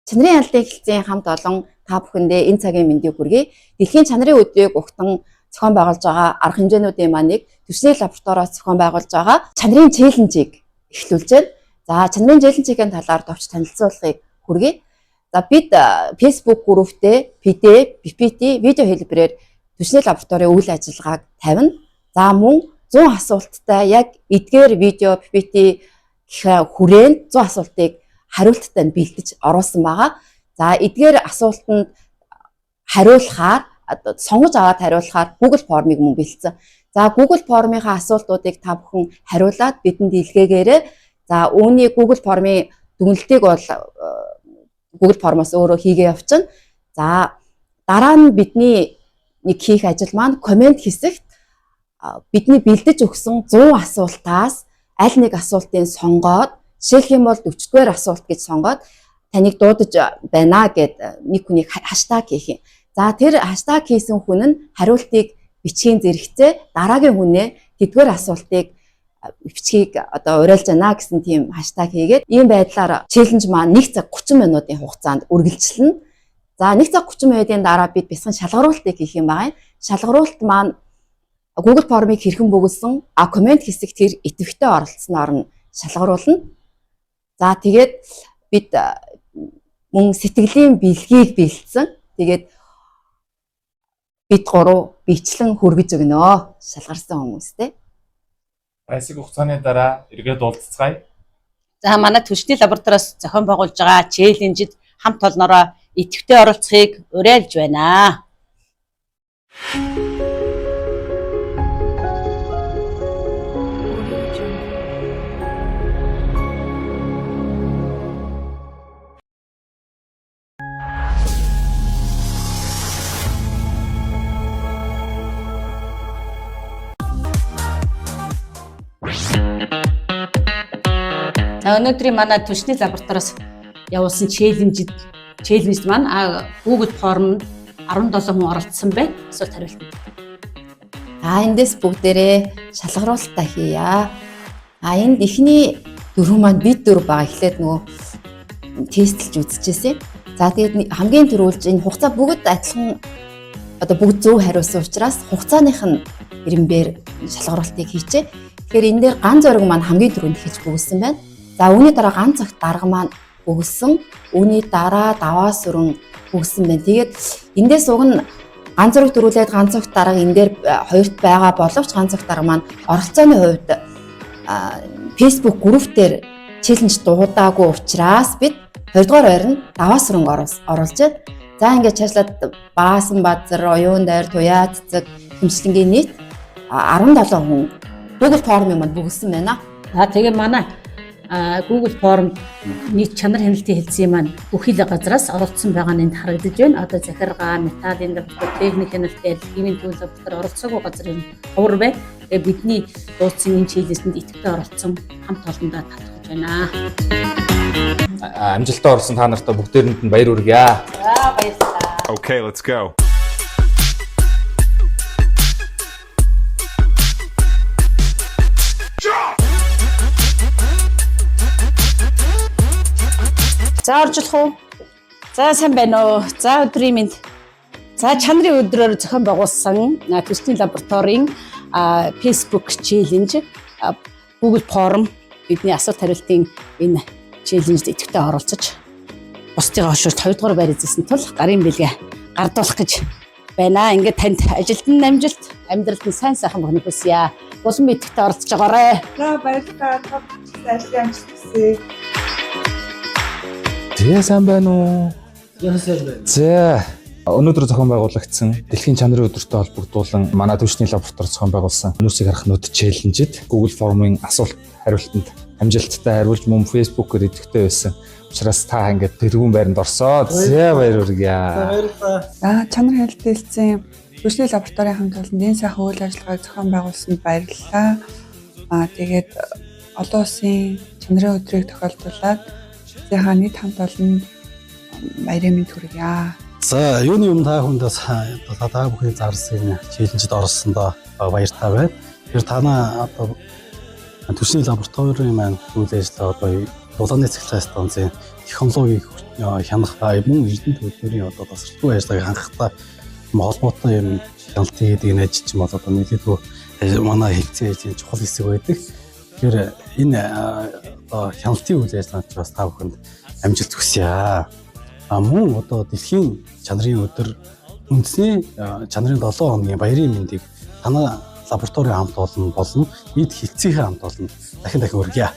Чанарын ялалтын хэлтсийн хамт олон та бүхэндээ энэ цагийн мэндийг хүргэе. Дэлхийн чанарын өдрийг угтан зохион байгуулж байгаа арга хэмжээнүүдийн маань нэг түвшний лабораториос зохион байгуулж байгаа чанарын challenge-ийг эхлүүлж байна. За, чанарын challenge-ийн талаар товч танилцуулгыг хүргэе. За, бид Facebook group-тэй PDF, PPT, видео хэлбэрээр түвшний лабораторийн үйл ажиллагааг тавина. За, мөн 100 асуулттай яг эдгээр видео, PPT гэх хүрээнд 100 асуултыг хариулттай нь бэлдэж оруулсан байгаа. За, эдгээр асуултанд хариулахаар, одоо сонгож аваад хариулахаар Google формыг мөн бэлдсэн. За, Google формынхаа асуултуудыг та бүхэн хариулаад бидэнд илгээгээрэй. За, үүний Google формын дүгнэлтийг бол Google формоос өөрөө хийгээ явчихна. За, дараа нь бидний нэг хийх ажил маань comment хэсэгт бидний бэлдэж өгсөн 100 асуултаас аль нэг асуултыг сонгоод, жишээлх юм бол 40 дугаар асуулт гэж сонгоод, таныг дуудаж байна гэд нэг хүнийг hashtag хийх юм. За, тэр hashtag хийсэн хүн нь хариултыг бичгийн зэрэгцээ дараагийн хүнээ тэдгээр асуултыг бичгийг одоо уриалж байна гэсэн тийм hashtag хийгээд, ийм байдлаар challenge маань 1 цаг 30 минутын хугацаанд үргэлжилнэ. За, 1 цаг 30 минутын дараа бид бяцхан шалгаруултыг хийх юм байна. Шалгаруулалт маань Google формыг хэрхэн бөглөсөн, comment хэсэгт тэр идэвхтэй оролцсноор нь шалгаруулна. За, тэгээд бид мөн сэтгэлийн бэлгийг бэлдсэн. Тэгээд бид гурав бичлэн хүргэж өгнө. Шалгарсан хүмүүстэй. Баясаг хугацааны дараа эргээд уулзацгаая. За, манай түвшний лабораториос зохион байгуулж байгаа challenge-д хамт олноороо идэвхтэй оролцохыг уриалж байна. Audio Jungle. За, өнөөдрийн манай түвшний лабораториос явуулсан challenge маань Google Form 17 хүн оролцсон байна. Асуулт хариулт. А эндээс бүгдээрээ шалгаруулалтаа хийе. А энд эхний дөрөв маань бид дөрөв байгаа. Эхлээд нөгөө тестлж үзчихсэн. За, тэгээд хамгийн түрүүлж энэ хугацаа бүгд адилхан, одоо бүгд зөв хариулсан учраас хугацааных нь ирэмбэр шалгаруултыг хийчээ. Тэгэхээр энэ дээр ган зориг маань хамгийн түрүүнд эхэлж бөглөсөн байна. За, үүний дараа ган цагт дарга маань бөглөсөн. Үүний дараа даваа сүрэн бөглөсөн байна. Тэгээд эндээс уг нь ган зориг дөрүүлээд ган цагт дарга энэ дээр хоёрт байгаа боловч ган цагт дарга маань оролцооны хувьд Facebook group дээр challenge дуудаагүй учраас бид 2 дугаар байранд даваа сүрэнг оруулж байна. За, ингээд цаашлаад Баасан базар, Оюун дайр, Туяа цэцэг хэмжлэнгийн нийт 17 хүн Google формыг маань бөглөсөн байна. За, тэгээ манай Google Form нийт чанар хяналтын хэлтсийн маань бүхий л газраас оролцсон байгаа нь энд харагдаж байна. Одоо захиргаа, металлын лаборатори, техник хяналт, химийн төвийн лаборатори оролцоогүй газар юм ховор байна. Тэгээ бидний дуудсан энэ challenge-д идэвхтэй оролцсон хамт олондоо талархаж байна. Амжилттай орсон та нартай бүгдээрэнд нь баяр хүргье. За, баярлалаа. Okay, let's go. За, оржуулах уу? За, сайн байна уу? За, өдрийн мэнд. За, чанарын өдрөөр зохион байгуулсан түвшний лабораторийн Facebook challenge, Google Form бидний асуулт хариултын энэ challenge-д идэвхтэй оролцож бусдыгаа хошуулж 2 дугаар байр эзэлсэн тул гарын бэлгээ гардуулах гэж байна. Ингээд танд ажилд нь амжилт, амьдралд нь сайн сайхан бүхнийг хүсье. Улам идэвхтэй оролцож байгаарай. За, баярлалаа. Та бүхэнд ажлын амжилт хүсье. За, сайн байна уу? За, сайн байна. За, өнөөдөр зохион байгуулагдсан дэлхийн чанарын өдөртэй холбогдуулан манай түвшний лаборатори зохион байгуулсан хүмүүсийг харах нүд challenge-д Google Form-ын асуулт хариултанд амжилттай хариулж, мөн Facebook-оор идэвхтэй байсан учраас та ингээд тэргүүн байранд орсоо. За, баяр хүргье. За, баярлалаа. За, чанар хяналтын хэлтсийн түвшний лабораторийн хамт олонд энэ сайхан үйл ажиллагааг зохион байгуулсанд баярлалаа. Аа, тэгээд олон улсын чанарын өдрийг тохиолдуулаад улсынхаа нийт хамт олонд баярын мэнд хүргье. За, юуны өмнө та бүхэндээ та бүхний зарласан энэ challenge-д оролцсондоо баяртай байна. Тэр танаа одоо түвшний лабораторийн маань үйл ажиллагаа одоо дулааны цахилгаан станцын технологиг хянах мөн эрдэмт хөдөлмөрийн одоо тасралтгүй ажиллагааг ханхтай юм холбоотой юм хяналт хийгээд энэ ажил чинь бол одоо нэлээдгүй манай хэлтсийн ажлын чухал хэсэг байдаг. Тэгэхээр энэ одоо хяналтын үйл ажиллагаанд ч бас та бүхэнд амжилт хүсье. А мөн одоо дэлхийн чанарын өдөр үндэсний чанарын 7 хоногийн баярын мэндийг танай лабораторийн хамт олон болон нийт хэлтсийнхээ хамт олон дахин дахин хүргье.